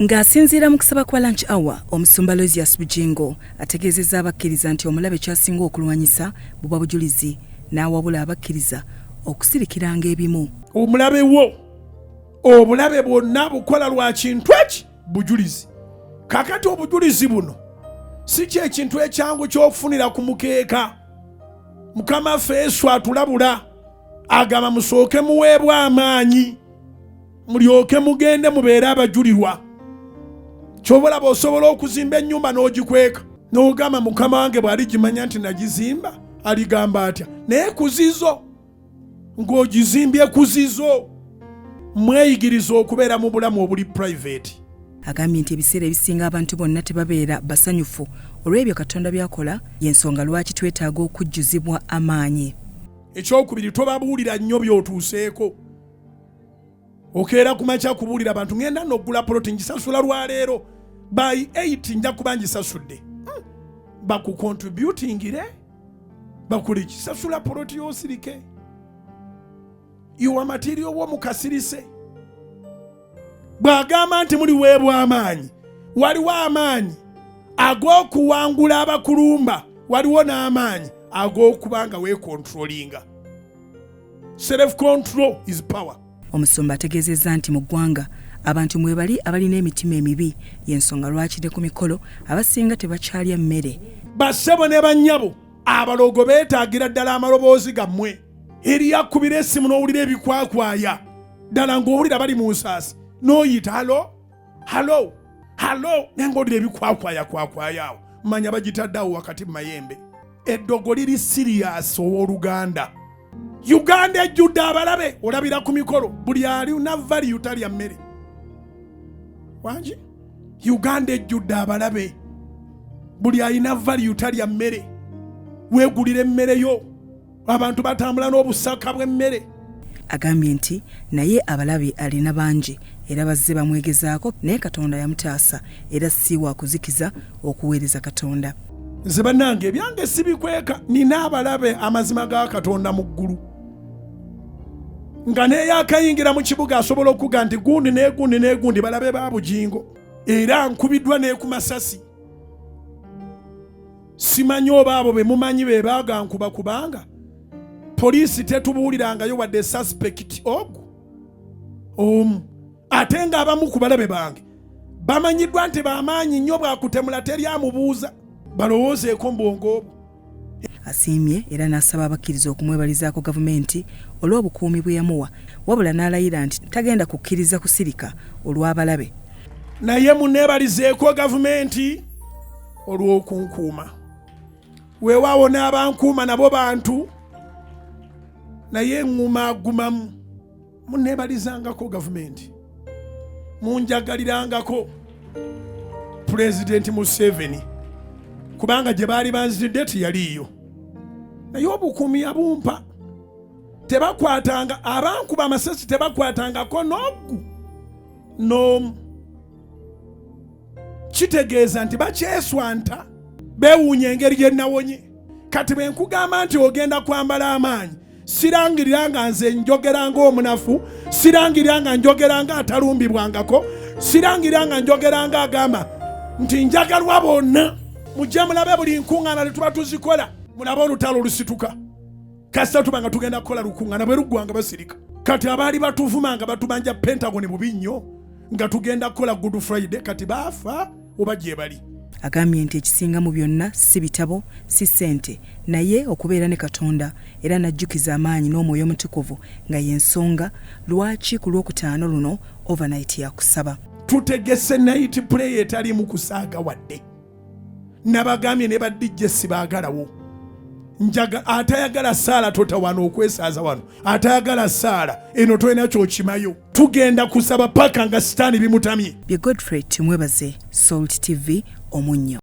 Ng'asinziira mu kusaba kwa lunch hour, Omusumba Aloysius Bugingo ategeezezza abakkiriza nti omulabe ky'asinga okulwanyisa buba bujulizi, n'awabula abakkiriza okusirikiranga ebimu. Omulabe wo obulabe bwonna bukola lwa kintu eki bujulizi. Kakati obujulizi buno si kyekintu ekyangu ky'okufunira ku mukeeka. Mukama ffe Yesu atulabula, agamba musooke muweebwe amaanyi mulyoke mugende mubeere abajulirwa. Kyobalaba osobola okuzimba ennyumba n'ogikweka n'ogamba mukama wange bw'aligimanya nti nagizimba aligamba atya, naye kuzizo ng'ogizimbye kuzizo. Mweyigiriza okubeera mu bulamu obuli private. Agambye nti ebiseera ebisinga abantu bonna tebabeera basanyufu olw'ebyo Katonda by'akola, y'ensonga lwaki twetaaga okujjuzibwa amaanyi. Ekyokubiri, tobabuulira nnyo by'otuuseeko. Okeera ku makya kubuulira abantu ngenda n'okugula poloti ngisasula lwaleero by 8 nja kuba ngisasudde. Bakucontributingire bakuli kisasula poloti y'osirike iwa material wo mukasirise. Bw'agamba nti muliweebwa amaanyi, waliwo amaanyi ag'okuwangula abakulumba, waliwo n'amaanyi ag'okuba nga weekontrolinga. Self control is power. Omusumba ategeezezza nti mu ggwanga abantu mwebali abalina emitima emibi, y'ensonga lwaki ne ku mikolo abasinga tebakyalya mmere. Bassebo ne bannyabo, abalogo beetaagira ddala amaloboozi gammwe. Eriyo akubira essimu n'owulira ebikwakwaya ddala ng'owulira bali mu nsaasi, n'oyita halo halo halo, naye ng'owulira ebikwakwaya kwakwaya awo, manya bagitadde awo wakati mu mayembe. Eddogo liri siriyasi ow'oluganda. Uganda ejjudde abalabe, olabira ku mikolo buli ali na value talya mmere. Wangi Uganda ejjudde abalabe, buli alina value talya mmere. Weegulira emmere yo, abantu batambula n'obusaka bw'emmere. Agambye nti naye abalabe alina bangi era bazze bamwegezaako, naye Katonda yamutaasa era si wa kuzikiza okuweereza Katonda. Nze bannange ebyange sibikweka, nina abalabe amazima ga Katonda mu ggulu, nga neeyakayingira mu kibuga asobola okuga nti gundi n'egundi n'egundi balabe ba Bugingo, era nkubiddwa ne ku masasi. Simanyi oba abo be mumanyi be baagankuba, kubanga poliisi tetubuulirangayo wadde suspect ogu omu, ate ng'abamu ku balabe bange bamanyiddwa nti bamaanyi nnyo, bwakutemula teri amubuuza. Balowoozeeko mbwongo obwo. Asiimye era n'asaba abakkiriza okumwebalizaako gavumenti olw'obukuumi bwe yamuwa, wabula n'alayira nti tagenda kukkiriza kusirika olw'abalabe. Naye muneebalizeeko gavumenti olw'okunkuuma. Weewaawo n'abankuuma nabo bantu, naye ŋŋumaagumamu. Muneebalizangako gavumenti, munjagalirangako Pulezidenti Museveni, kubanga gye baali banzitidde teyaliiyo, naye obukuumi yabumpa. Tebakwatanga abankuba amasasi, tebakwatangako n'ogu n'omu. Kitegeeza nti bakyeswanta, beewuunya engeri gye nawonye. Kati bwe nkugamba nti ogenda kwambala amaanyi, sirangirira nga nze njogera ng'omunafu, sirangirira nga njogera ng'atalumbibwangako, sirangirira nga njogera ng'agamba nti njagalwa bonna. Mujje mulabe buli nkuŋŋaana lwe tuba tuzikola, mulabe olutalo olusituka. Kasita tuba nga tugenda kukola lukuŋŋaana, bwe luggwa nga basirika. Kati abaali batuvuma nga batubanja Pentagon bubi nnyo nga tugenda kukola Good Friday, kati baafa oba gye bali. Agambye nti ekisinga mu byonna si bitabo, si ssente, naye okubeera ne Katonda, era n'ajjukiza amaanyi n'Omwoyo Omutukuvu nga y'ensonga lwaki ku Lwokutaano luno overnight ya kusaba. Tutegese night prayer etaliimu kusaaga wadde. Nabagambye ne ba DJ sibaagalawo. Njaga atayagala saala totawana okwesaaza wano, atayagala saala eno tolina kyokimayo. Tugenda kusaba paka nga sitaani bimutamye. Bye Godfrey Tumwebaze, Salt TV, Omunnyo.